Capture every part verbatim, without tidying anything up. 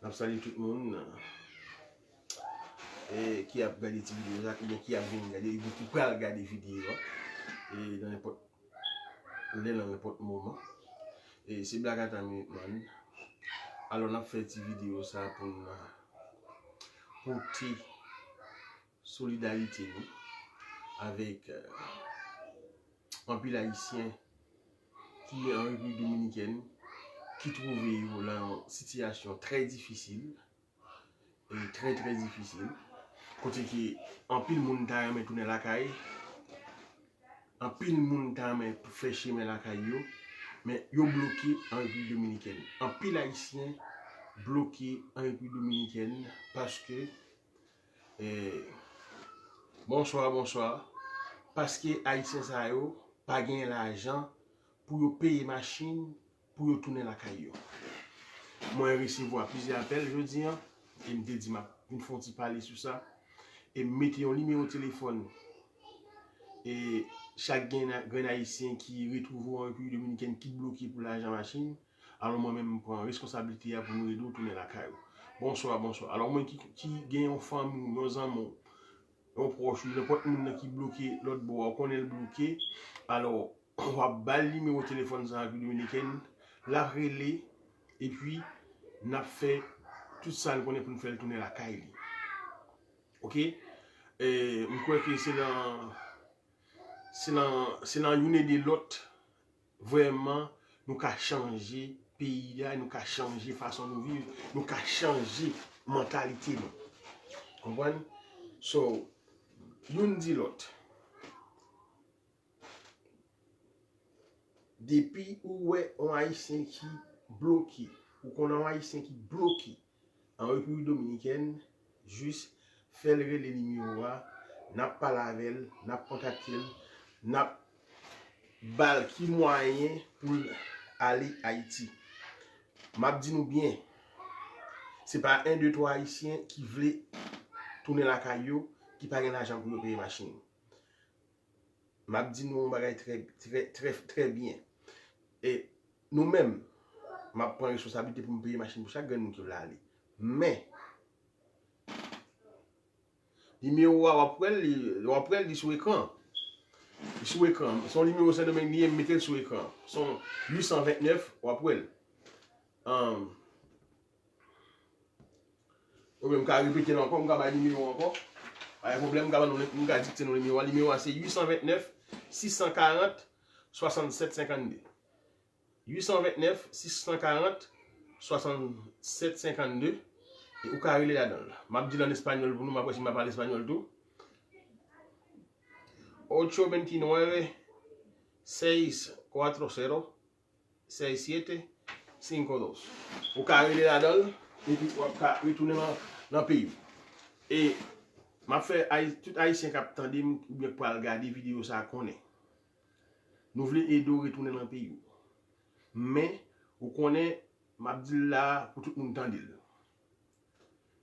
N ap salye tout moun e, ki ap gade ti videyo sa, oubyen ki ap vin gade, oubyen ki pral gade videyo a e, nan nenpòt lè, nan nenpòt moman. E se Black Atan Minute Man. Alò, n ap fè ti videyo sa pou n pote solidarite nou avèk e, anpil Ayisyen ki an Repiblik Dominikèn, ki twouve yo nan yon sitiyasyon trè difisil, e trè, trè difisil, kote ke anpil moun ta renmen tounen lakay, anpil moun ta renmen fè chemen lakay yo, men yo bloke an Repiblik Dominikèn. Anpil Ayisyen bloke an Repiblik Dominikèn paske, e, bonswa, bonswa, paske Ayisyen sa yo pa gen lajan pou yo peye machin pou yo tounen lakay yo. Mwen resevwa plizyè apèl jodi a, e m te di m ap vin fè yon ti pale sou sa, e m mete yon nimewo telefòn, e chak gen, grenn Ayisyen ki retwouve an Repiblik Dominikèn ki bloke pou lajan machin, alò mwen menm m pran reskonsablite a pou m rede w tounen lakay ou. Bonswa, bonswa. Alò mwen ki, ki gen yon fanmi w, yon zanmi w, yon pwòch ou, nenpòt moun nan ki bloke lòt bò a, ou konnen l bloke, alò, w ap ba l nimewo telefòn sa a Repiblik Dominikèn, l ap rele, epi n ap fè tout sa n konnen pou n fè l tounen lakay li. Oke? E, m kwè ke se nan, se nan, se nan youn ede lòt, vrèman, nou ka chanje peyi a, nou ka chanje fason nou viv, nou ka chanje mantalite nou. Konprann? So, youn di lòt. Depi ou wè yon Ayisyen ki bloke, ou konnen yon Ayisyen ki bloke an Repiblik Dominikèn, jis fè l rele nimewo a, n ap pale avè l, n ap kontakte l, n ap ba l ki mwayen pou l ale Ayiti. M ap di nou byen, se pa en, de, twa Ayisyen ki vle tounen lakay yo, ki pa gen lajan pou yo peye machin. M ap di nou yon bagay trè, trè, trè, trè byen. E nou menm, m ap pran responsablite pou m peye machin pou chak grenn moun ki vle ale. Men, nimewo a, w ap wè l, li, w ap wè l, li sou ekran. Li sou ekran. Se yon nimewo Sendomeng li ye, m mete l sou ekran. Se yon uit san vennèf, w ap wè l. Ahn, Oubyen m ka repete l ankò, m ka bay nimewo ankò. Pa gen pwoblèm, m ka ban nou, m ka dikte nou nimewo a. Nimewo a se uit san vennèf, sis san karant, swasannsèt senkannde. Uit san vennèf, sis san karant, swasannsèt senkannde. E ou ka rele ladan l. M ap di l an espanyòl pou nou, m ap wè si m pa pale espanyòl tou. Ocho veintinueve, seis cuatro cero, seis siete cinco dos. Ou ka rele ladan l, epi w ap ka retounen nan, nan peyi w. E m ap fè Ayi-, tout Ayisyen k ap tande m oubyen k pral gade videyo sa a konnen. Nou vle ede w retounen nan peyi w. Men, ou konnen, m ap di l la pou tout moun tande l.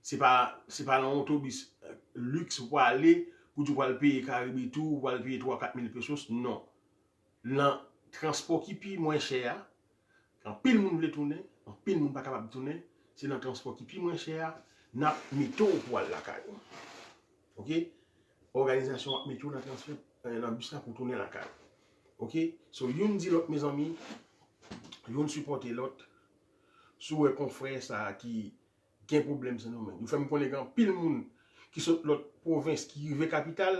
Se pa, se pa nan otobis, eh, liks ou pwale, pou di w pral peye Karibe Tour, ou pral peye twa, kat mil pesos, non. Nan transpò ki pi mwen chè a, anpil moun vle tounen, anpil moun pa kapab tounen, se nan transpò ki pi mwen chè a, n ap mete w pou w al lakay ou. Oke? Òganizasyon ap mete w nan transpò, eh, nan bis la pou w tounen lakay ou. Oke? So, youn di lòt, mezanmi, youn sipòte lòt. Si w wè konfrè sa a ki gen pwoblèm Sendomeng. Yo fè m konnen gen anpil moun ki sot lòt pwovens ki rive kapital,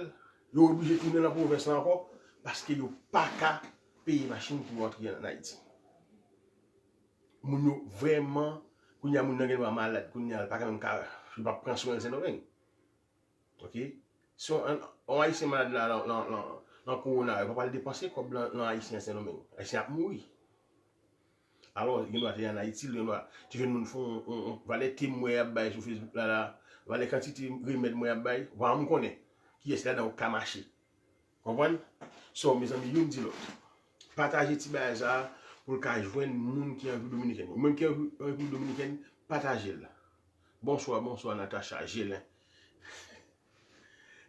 yo oblije tounen nan pwovens la ankò, paske yo pa ka peye machin pou yo antre ann Ayiti. Moun yo vrèman, kounye a moun nan gen dwa malad, kounye a l pa ka menm ka, yo p ap pran swen l Sendomeng. Oke? Si yon, yon Ayisyen malad la, nan, nan, nan, nan kowona, yo pa pral depanse kòb lan, nan Ayisyen Sendomeng. Ayisyen ap mouri. Alò, gen dwa te ann Ayiti, gen dwa te jwenn moun fè yon, yon, yon valè te m wè y ap bay sou Facebook la, la, valè kantite remèd m wè y ap bay, w pa janm konnen kiyès ladan w ka mache. Konprann? So, mezanmi, youn di lòt. Pataje ti bagay sa a pou l ka jwenn moun ki an Repiblik Dominikèn. Ou menm ki an Repiblik Dominikèn, pataje l. Bonswa, bonswa, Natacha Gelin.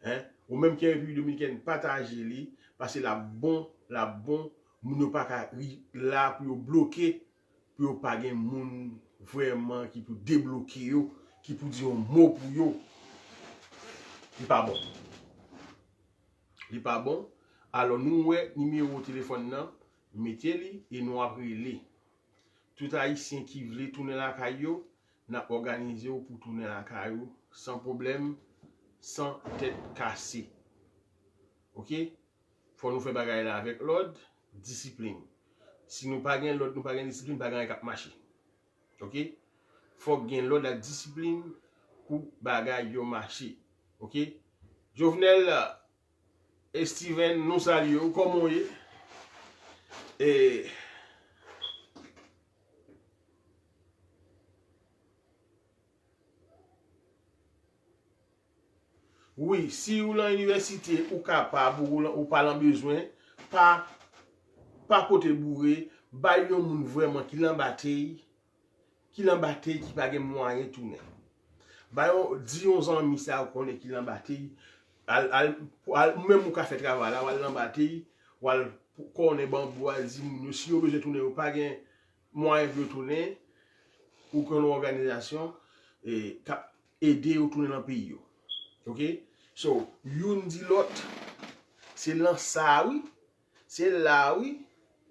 Hein? Ou menm ki an Repiblik Dominikèn, pataje li, paske l ap bon, l ap bon, moun yo pa ka ri la pou yo bloke, pou yo pa gen moun vrèman ki pou debloke yo, ki pou di yon mo pou yo, li pa bon. Li pa bon. Alò, nou wè nimewo telefòn nan, mete li e nou ap rele. Tout Ayisyen ki vle tounen lakay yo, n ap òganize w pou tounen lakay ou san pwoblèm, san tèt kase. Oke? Fò nou fè bagay la avèk lòd, disiplin. Si nou pa gen lòd, nou pa gen disiplin, pa gen anyen k ap mache. Oke? Fòk gen lòd ak disiplin pou bagay yo mache. Oke? Jovenel, Steven, nou salye w, kòman w ye? E, wi, si w lan inivèsite, ou kapab, ou, ou pa lan bezwen, pa, pa pote boure, bay yon moun vrèman ki lan batey, ki lan batey, ki pa gen mwayen tounen. Ba yon, di yon zanmi sa ou konnen ki lan batey, al, al, al, ou menm ou ka fè travay la, w al lan batey, w al konnen banbou, al di moun yo, si yo bezwen tounen, yo pa gen mwayen pou yo tounen, ou gen yon òganizasyon, e, k ap ede yo tounen nan peyi yo. Oke? So, youn di lòt, se lan sa wi, se la wi,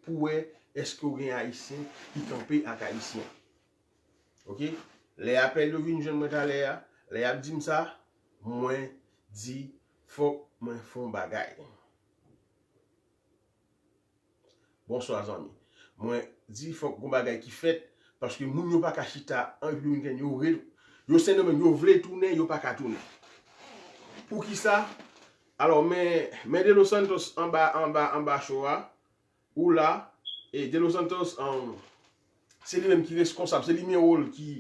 pou wè èske w gen Ayisyen ki kanpe ak Ayisyen. Oke? Lè apèl yo vin jwenn mwen talè a, lè y ap di m sa, mwen di, fòk mwen fè yon bagay. Bonswa, zanmi. Mwen di, fòk gon bagay ki fèt, paske moun yo pa ka chita an Repiblik Dominikèn, yo re-, yo Sendomeng, yo vle tounen, yo pa ka tounen. Poukisa? Alò, men, men De Los Santos anba, anba, anba cho a, ou la, e De Los Santos, um, se li menm ki reskonsab, se nimewo l ki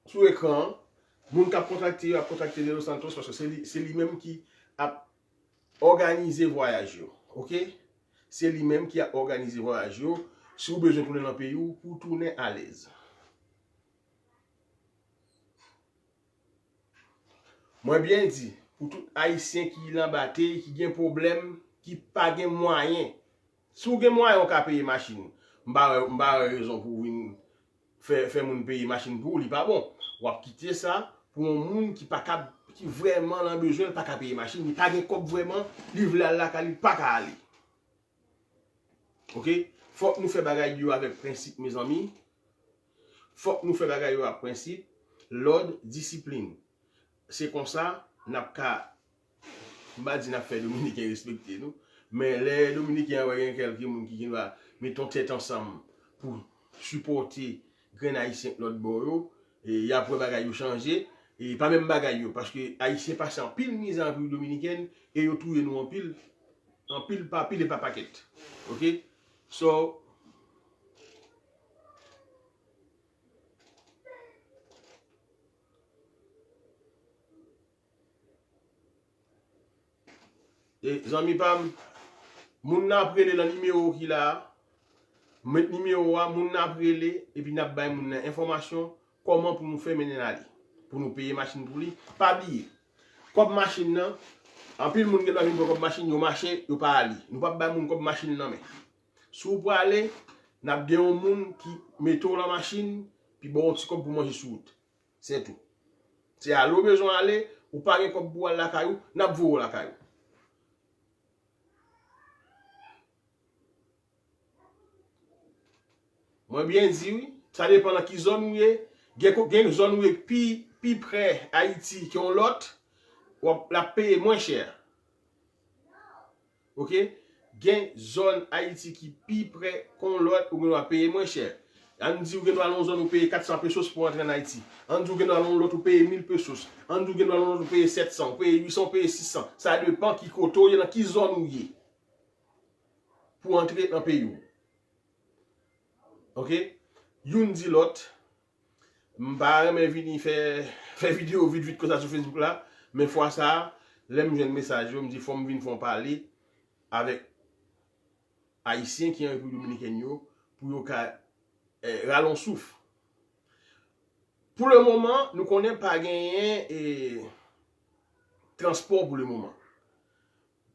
sou ekran an. Moun k ap kontakte yo ap kontakte De Los Santos, paske se li, se li menm ki ap òganize vwayaj yo. Oke? Se li menm ki ap òganize vwayaj yo. Si w bezwen tounen nan peyi w, pou w tounen alèz. Mwen byen di, pou tout Ayisyen ki lan batey, ki gen pwoblèm, ki pa gen mwayen. Si w gen mwayen, w ka peye machin. M pa wè, m pa wè rezon pou w vin fè, fè moun peye machin pou ou, li pa bon. W ap kite sa pou yon moun ki pa ka, ki vrèman lan bezwen, li pa ka peye machin, li pa gen kòb vrèman, li vle al lakay li, li pa ka ale. Oke? Fòk nou fè bagay yo avèk prensip, mezanmi. Fòk nou fè bagay yo ak prensip, lòd, disiplin. Se konsa, n ap ka, m pa di n ap fè Dominiken respekte nou, men lè Dominiken an wè gen kèlke moun ki gendwa met yon tèt ansanm pou sipòte grenn Ayisyen k lòt bò yo, e y ap wè bagay yo chanje, e pa menm bagay yo, paske Ayisyen pase anpil mizè an Repiblik Dominikèn, e yo touye nou anpil, anpil pa pil e pa pakèt. Oke? So, e, zanmi pa m, moun nan ap rele nan nimewo ki la a. Met nimewo a, moun nan ap rele, epi n ap bay moun nan enfòmasyon kòman pou nou fè mennen l ale. Pou nou peye machin pou li. Pa bliye, kòb machin nan, anpil moun gendwa vin pran kòb machin, yo mache, yo pa ale. Nou p ap bay moun kòb machin nan men. Si w prale, n ap gen yon moun ki mete w lan machin, pi ba w yon ti kòb pou manje sou wout. Se tou. Se ale w bezwen ale, ou pa gen kòb pou w al lakay ou, n ap voye w lakay ou. Mwen byen di wi, sa depann nan ki zòn ou ye. Gen ko-, gen zòn ou ye pi, pi pre Ayiti ke yon lòt, w ap, l ap peye mwen chè. Oke? Gen zòn Ayiti ki pi pre ke yon lòt, ou gendwa peye mwen chè. Ann di ou gendwa nan yon zòn ou peye kat san pesos pou antre ann Ayiti. Ann di ou gendwa nan yon lòt ou peye mil pesos. Ann di ou gendwa nan yon lòt ou peye sèt san, ou peye uit san, ou peye sis san. Sa depann ki kote w ye, nan ki zòn ou ye. Pou antre nan peyi w. Oke? Youn di lòt. M pa renmen vini fè, fè videyo vit vit konsa sou Facebook la, men fwa sa a, lè m jwenn mesaj yo, m di fò m vin fè yon pale avèk Ayisyen ki an Repiblik Dominikèn yo, pou yo ka, eh, rale yon souf. Pou le moman, nou konnen pa genyen, eh, transpò pou le moman.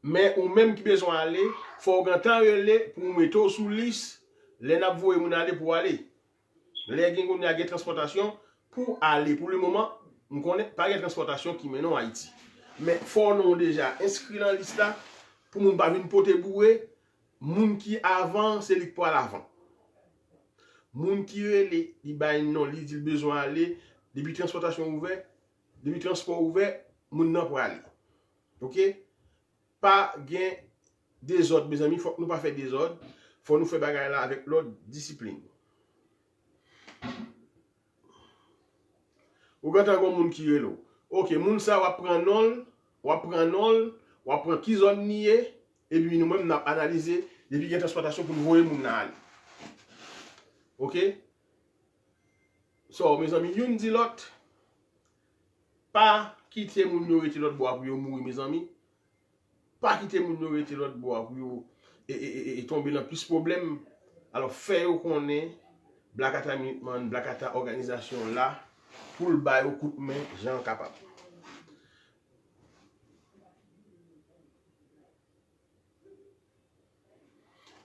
Men ou menm ki bezwen ale, fò w gentan rele pou w mete w sou lis lè n ap voye moun ale pou w ale. Lè gen kounye a gen transpòtasyon pou ale. Pou le moman, m konnen pa gen transpòtasyon ki mennen w Ayiti. Men fò non w deja enskri nan lis la pou moun pa vin pote boure. Moun ki avan, se li k pral avan. Moun ki rele, li bay non, li di l bezwen ale, depi transpòtasyon ouvè, depi transpò ouvè, moun nan prale. Oke? Pa gen dezòd, mezanmi, fòk nou pa fè dezòd. Fò nou fè bagay la avèk lòd, disiplin. Ou gentan gon moun ki rele w. Oke, moun sa w ap pran non l, w ap pran non l, w ap pran ki zòn li ye, epi nou menm n ap analize, depi gen transpòtasyon pou n voye moun nan ale. Oke? So, mezanmi, youn di lòt, pa kite moun yo rete lòt bò a pou yo mouri, mezanmi. Pa kite moun yo rete lòt bò a pou yo e, e, e, e tonbe nan plis pwoblèm. Alò, fè yo konnen Black Ata Minuteman, Black Ata òganizasyon la pou l ba yo kout men jan l kapab.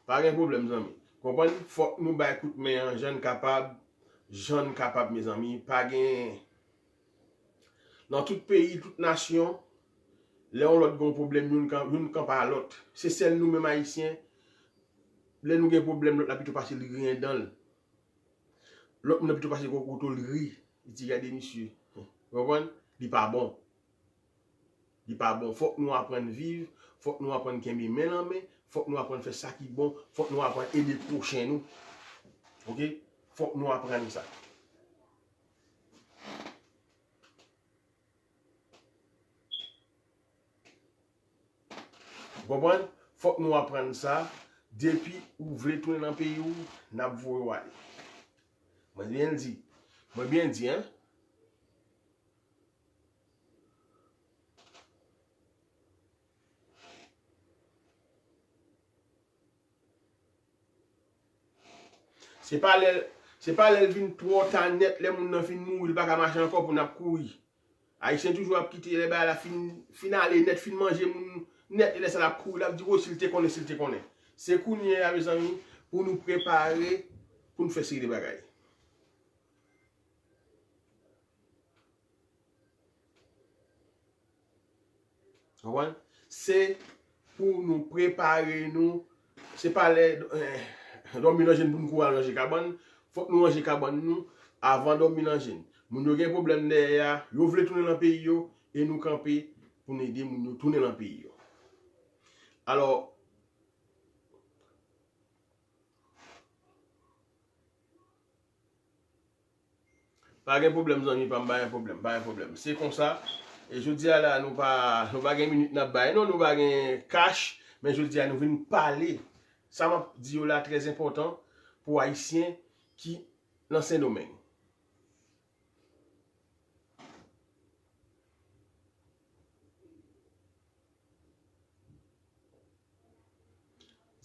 Pa gen pwoblèm, zanmi. Konprann? Fòk nou bay kout men an jan n kapab, jan n kapab, mezanmi. Pa gen, nan tout peyi, tout nasyon, lè yon lòt gen yon pwoblèm, youn kan, youn kanpe a lòt. Se sèl nou menm Ayisyen, lè nou gen pwoblèm, lòt la pito pase l griyen dan l. Lòt moun nan pito pase l gwo kouto l ri. Li di, "Gade misye." Ou konprann? Li pa bon. Li pa bon. Fòk nou aprann viv, fòk nou aprann kenbe men nan men, fòk nou aprann fè sa ki bon, fòk nou aprann ede pwochen nou. Oke? Fòk nou aprann sa. Ou konprann? Fòk nou aprann sa. Depi ou vle tounen nan peyi w, n ap voye w ale. Mwen byen di. Mwen byen di, en. Se pa lè, se pa lè l vin twò ta nèt, lè moun nan fin mouri, li pa ka mache ankò pou n ap kouri. Ayisyen toujou ap kite lè bagay la fin, fin ale nèt, fin manje moun nèt, e lè sa l ap kouri, l ap di, "O, si l te konnen, si l te konnen." Se kounye a, mezanmi, pou nou prepare, pou nou fè seri de bagay. Konprann? Se pou nou prepare nou. Se pa lè, eh, dòmi nan je n pou nou kouri al ranje kabann. Fòk nou ranje kabann nou avan dòmi nan je n. Moun yo gen pwoblèm dèyè a, yo vle tounen nan peyi yo, e nou kanpe pou n ede moun yo tounen nan peyi yo. Alò, pa gen pwoblèm, zanmi pa m, pa gen pwoblèm, pa gen pwoblèm. Se konsa, e jodi a la, nou pa, nou pa gen minit n ap bay, non, nou pa gen kach, men jodi a, nou vin pale. Sa m ap di yo la trè enpòtan pou Ayisyen ki nan Sendomeng.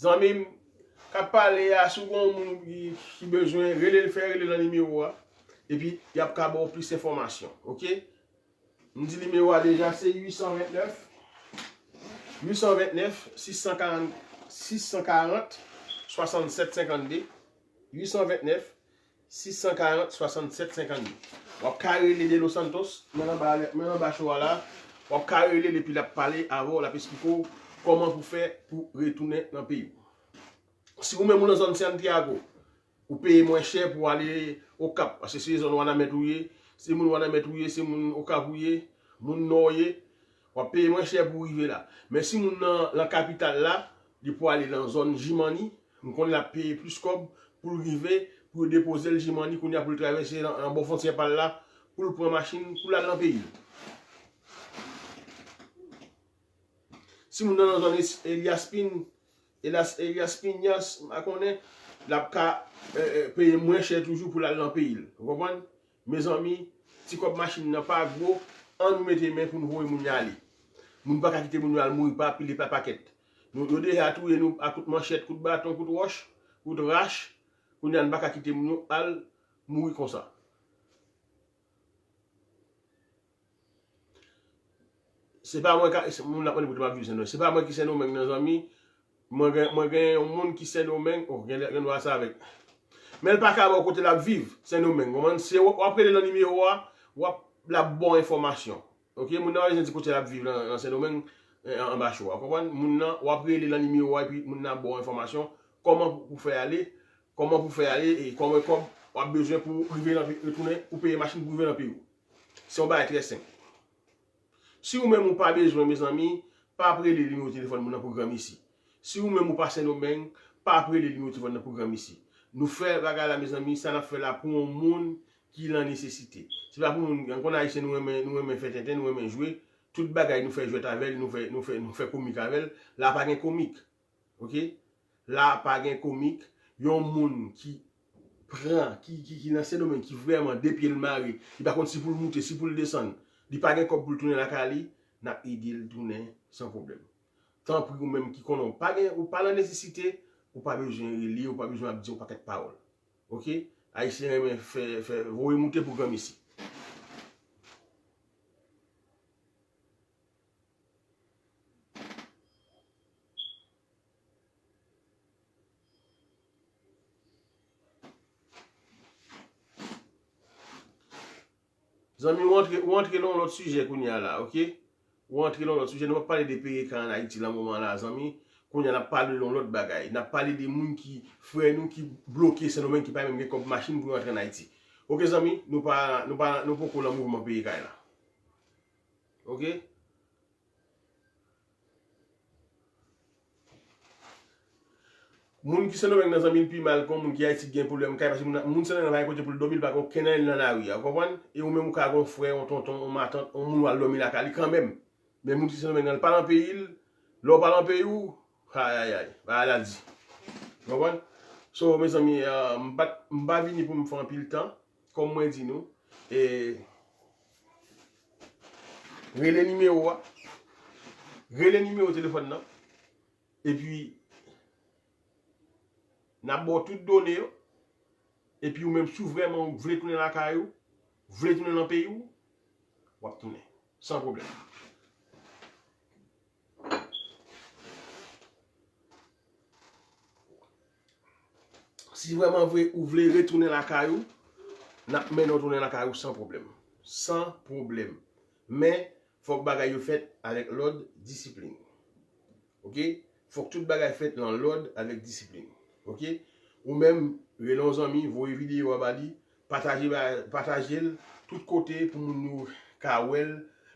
Zanmi m k ap pale a, si w gen yon moun ki, ki bezwen, rele l, fè rele nan nimewo a. Epi, y ap ka ba w plis enfòmasyon, oke? M di nimewo a deja, se uit san vennèf, uit san vennèf, sis san karant, sis san karant, swasannsèt senkannde, uit san vennèf, sis san karant, swasannsèt senkannde. W ap ka rele De Los Santos, men anba, men anba show a la, w ap ka rele l epi l ap pale avè w, l ap esplike w kòman pou fè pou retounen nan peyi w. Si ou menm ou nan zòn Santiago, ou peye mwen chè pou ale Okap, paske se zòn Wanament ou ye, se moun Wanament ou ye, se moun Okap ou ye, moun Nò w ye, w ap peye mwen chè pou w rive la. Men si moun nan, nan kapital la, li pou ale nan zòn Jimani, m konnen l ap peye plis kòb pou l rive, pou yo depoze l Jimani, kounye a pou l travèse nan, nan bò fwontyè pa l la, pou l pran machin, pou l al nan peyi l. Si moun nan nan zòn Es-, Elias Pin, Elias, Elias Piñas, m pa konnen, l ap ka, eh, eh, peye mwen chè toujou pou l al nan peyi l. Ou konprann? Mezanmi, ti kòb machin nan pa gwo, ann nou mete men pou n voye moun yo ale. Moun pa ka kite moun yo al mouri pa pil e pa pakèt. Nou, yo deja touye nou ak kout manchèt, kout baton, kout wòch, kout rach. Kounye a, n pa ka kite moun yo al mouri konsa. Se pa mwen ka, se moun ap mande pou te m ap viv Sendomeng. Se pa mwen ki Sendomeng nan, zanmi. Mwen gen, mwen gen yon moun ki Sendomeng, oh, gen, gen dwa sa avèk. Men l pa ka ba w kote l ap viv, Sendomeng. Konprann? Se w ap rele nan nimewo a, w ap, l ap ba w enfòmasyon. Oke? Moun nan pa bezwen di kote l ap viv nan, nan Sendomeng, eh, anba cho a. Konprann? Moun nan, w ap rele nan nimewo a, epi moun nan ap ba w enfòmasyon kòman pou, pou fè ale, kòman pou fè ale, e kòman kòb w ap bezwen pou rive nan, retounen, pou peye machin pou rive nan peyi w. Se yon bagay trè senp. Si ou menm ou pa bezwen, mezanmi, pa ap rele nimewo telefòn moun nan pou granmesi. Si ou menm ou pa Sendomeng, pa ap rele nimewo telefòn nan pou granmesi. Nou fè bagay la, mezanmi, sa n ap fè la pou yon moun ki nan nesesite. Se pa pou moun, n konn Ayisyen, nou renmen, nou renmen fè tenten, nou renmen jwe. Tout bagay nou fè jwèt avè l, nou fè, nou fè, nou fè komik avè l. La pa gen komik. Oke? La pa gen komik. Yon moun ki pran, ki, ki, ki nan Sendomeng, ki vrèman de pye l mare, li pa konn si pou l moute, si pou l desann, li pa gen kòb pou l tounen lakay li, n ap ede l tounen san pwoblèm. Tanpri, ou menm ki konnen w pa gen, ou pa nan nesesite, ou pa bezwen rele, ou pa bezwen ap di yon pakèt pawòl. Oke? Ayisyen renmen fè, fè, voye moute pou granmesi. Zanmi, ou antre, ou antre nan yon lòt sijè kounye a la, oke? Ou antre nan yon lòt sijè. Nou p ap pale de peye kay an Ayiti nan moman la, zanmi. Kounye a, n ap pale de yon lòt bagay. N ap pale de moun ki, frè nou ki bloke Sendomeng, ki pa menm gen kòb machin pou yo antre an Ayiti. Oke, zanmi, nou pa, nou pa, nou poko nan mouvman peye kay la. Oke? Moun ki Sendomeng nan, zanmi, l pi mal ke yon moun ki Ayiti ki gen pwoblèm kay, paske moun, moun Sendomeng nan pa gen kote pou l dòmi, l pa gen okenn anyen nan lari a, ou konprann? E ou menm ou ka gen yon frè, yon tonton, yon matant, yon moun w al dòmi lakay li kanmenm. Men moun ki Sendomeng nan, l pa nan peyi l, lè w pa nan peyi w, ayayay, bagay la di. Ou konprann? So, mezanmi, eh, m pa t, m pa vini pou m fè anpil tan. Kòm mwen di nou, e, rele nimewo a, rele nimewo telefòn nan, epi n ap ba w tout done yo, epi ou menm, si w vrèman vle tounen lakay ou, vle tounen nan peyi w, w ap tounen, san pwoblèm. Si vrèman vre ou vle retounen lakay ou, n ap mennen w tounen lakay ou san pwoblèm. San pwoblèm. Men, fòk bagay yo fèt avèk lòd, disiplin. Oke? Fòk tout bagay fèt nan lòd avèk disiplin. Oke? Ou menm, rele yon zanmi, voye videyo a ba li, pataje ba, pataje l tout kote pou moun yo ka wè l.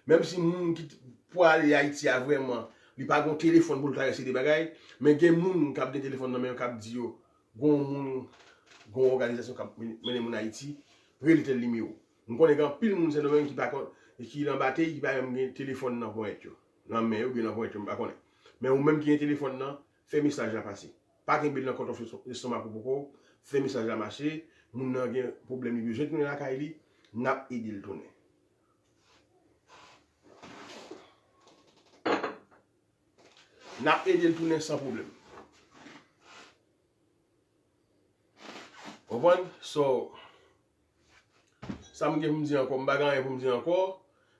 Menm si moun ki t-, pou ale Ayiti a vrèman, li pa gen telefòn pou l travèse de bagay, men gen moun k ap gen telefòn nan men yo k ap di yo, gen yon moun, gen yon òganizasyon k ap men-, mennen moun Ayiti, rele tèl nimewo. M konnen gen anpil moun Sendomeng ki pa konn, ki nan batey, ki pa menm gen telefòn nan ponyèt yo. Nan men yo, oubyen nan ponyèt yo, m pa konnen. Men ou menm ki gen telefòn nan, fè mesaj la pase. Pa kenbe l nan kòtòf lestomak ou poko, fè mesaj la mache, moun nan gen pwoblèm, li bezwen tounen lakay li, n ap ede l tounen. N ap ede l tounen san pwoblèm. Konprann? So, sa m gen pou m di ankò, m pa gen anyen pou m di ankò.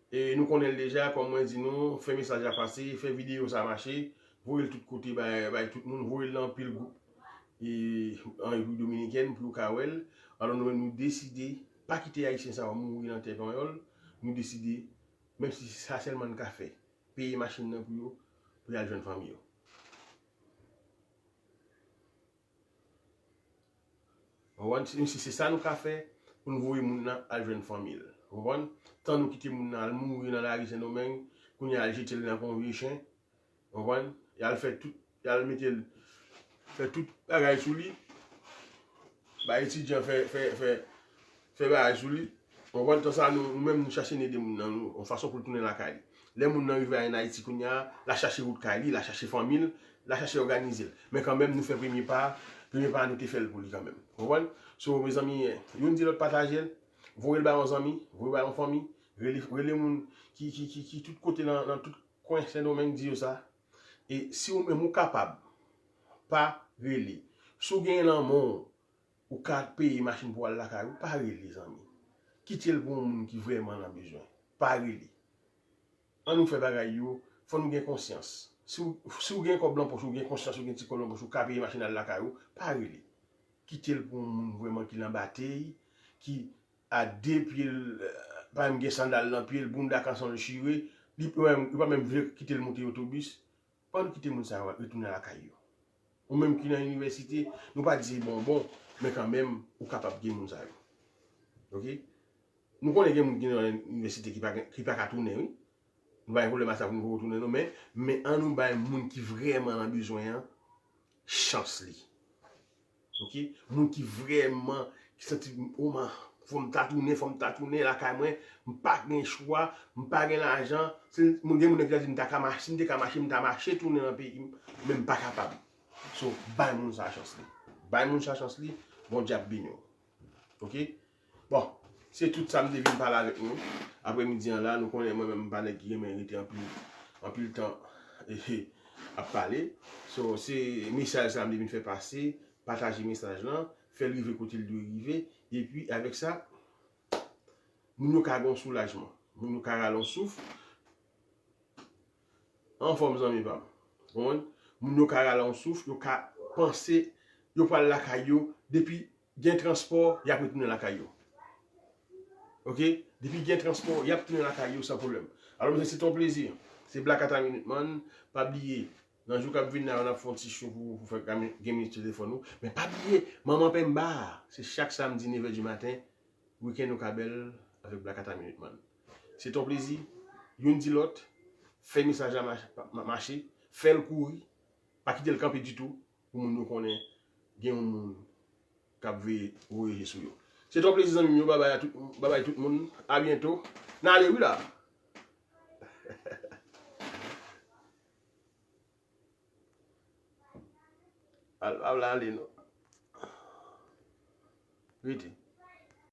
E nou konnen l deja, kòm mwen di nou, fè mesaj la pase, fè videyo sa mache, voye l tout kote, bay, bay tout moun, voye l nan anpil gwoup, e, an Repiblik Dominikèn pou yo ka wè l. Alò, nou menm, nou deside pa kite Ayisyen sa yo mouri nan tè panyòl. Nou deside, menm si se sa sèlman n ka fè, peye machin nan pou yo, pou y al jwenn fanmi yo. Ou konprann? Si, si se sa nou ka fè, pou n voye moun nan al jwenn fanmi l. Ou konprann? Tan nou kite moun nan al mouri nan lari Sendomeng, kounye a al jete l nan kon vye chen. Ou konprann? Y al fè tout, y al mete l, fè tout bagay sou li. Bay etidyan fè, fè, fè, fè bagay sou li. Ou konprann? Tan sa, nou, nou menm, nou chache n ede moun nan, nou, yon fason pou l tounen lakay li. Lè moun nan rive an Ayiti kounye a, l a chache wout kay li, l a chache fanmi l, l a chache òganize l. Men kanmenm, nou fè premye pa a, premye pa a, nou te fè l pou li kanmenm. Ou konprann? So, mezanmi, youn di lòt pataje l, voye l ba yon zanmi, voye l ba yon fanmi, rele, rele moun ki, ki, ki, ki tout kote nan, nan tout kwen Sendomeng, di yo sa. E si ou menm ou kapab, pa rele. Si w gen nan men w, ou ka peye machin pou w al lakay ou, pa rele, zanmi. Kite l pou yon moun ki vrèman nan bezwen. Pa rele. An nou fè bagay yo, fò nou gen konsyans. Si w, si w gen kòb nan pòch ou, gen konsyans ou gen ti kòb nan pòch ou, ka peye machin al lakay ou, pa rele. kite l pou yon moun vrèman ki nan batey, ki a de pye l, pa menm gen sandal nan pye l, bounda kanson l chire, li pa menm, li pa menm vle kite l monte otobis. Ann kite moun sa yo retounen lakay yo. Ou menm ki nan inivèsite, nou pa di se bon bon, men kanmenm, ou kapab gen moun sa yo. Oke? Nou konnen gen moun ki nan inivèsite ki pa, ki pa ka tounen, wi. Nou pa gen pwoblèm a sa pou nou retounen, non, men, men ann nou bay moun ki vrèman nan bezwen an chans li. Oke? Moun ki vrèman, ki santi, o man, fò m ta tounen, fò m ta tounen lakay mwen, m pa gen chwa, m pa gen lajan. Se, moun, gen moun ki ta di, m ta ka mache, si m te ka mache, m ta mache tounen nan peyi m, men m pa kapab. So, bay moun sa chans li. Bay moun sa chans li, Bondye ap beni w. Oke? Bon, se tout sa m te vin pale avèk nou. Aprèmidi an la, nou konnen mwen menm m pa nèg ki renmen rete anpil, anpil tan, eh, eh, ap pale. So, se mesaj sa m te vin fè pase, pataje mesaj lan, fè l rive kote l dwe rive, epi avèk sa, moun yo ka gen yon soulajman, moun yo ka rale yon souf, anfòm zanmi pa m. Konprann? Moun yo ka rale yon souf, yo ka panse, yo pral lakay yo, depi gen transpò, y ap retounen lakay yo. Oke? Depi gen transpò, y ap tounen lakay yo san pwoblèm. Alò, mezanmi, se te yon plezi. Se Black Ata Minute Man. Pa bliye, nan jou k ap vin la, n ap fè yon ti show pou, pou fè gen minit telefòn ou. Men pa bliye, Manman Penba, se chak samdi, nevè di maten, Wikenn ou ka bèl avèk Black Ata Minute Man. Se te yon plezi. Youn di lòt, fè mesaj la mach-, ma-, mache, fè l kouri, pa kite l kanpe ditou, pou moun yo konnen gen yon moun k ap veye, voye je sou yo. Se te yon plezi, zanmi m yo, babay a tout, babay tout moun, a byento. N ale wi la. Al, al, ale non. Rete.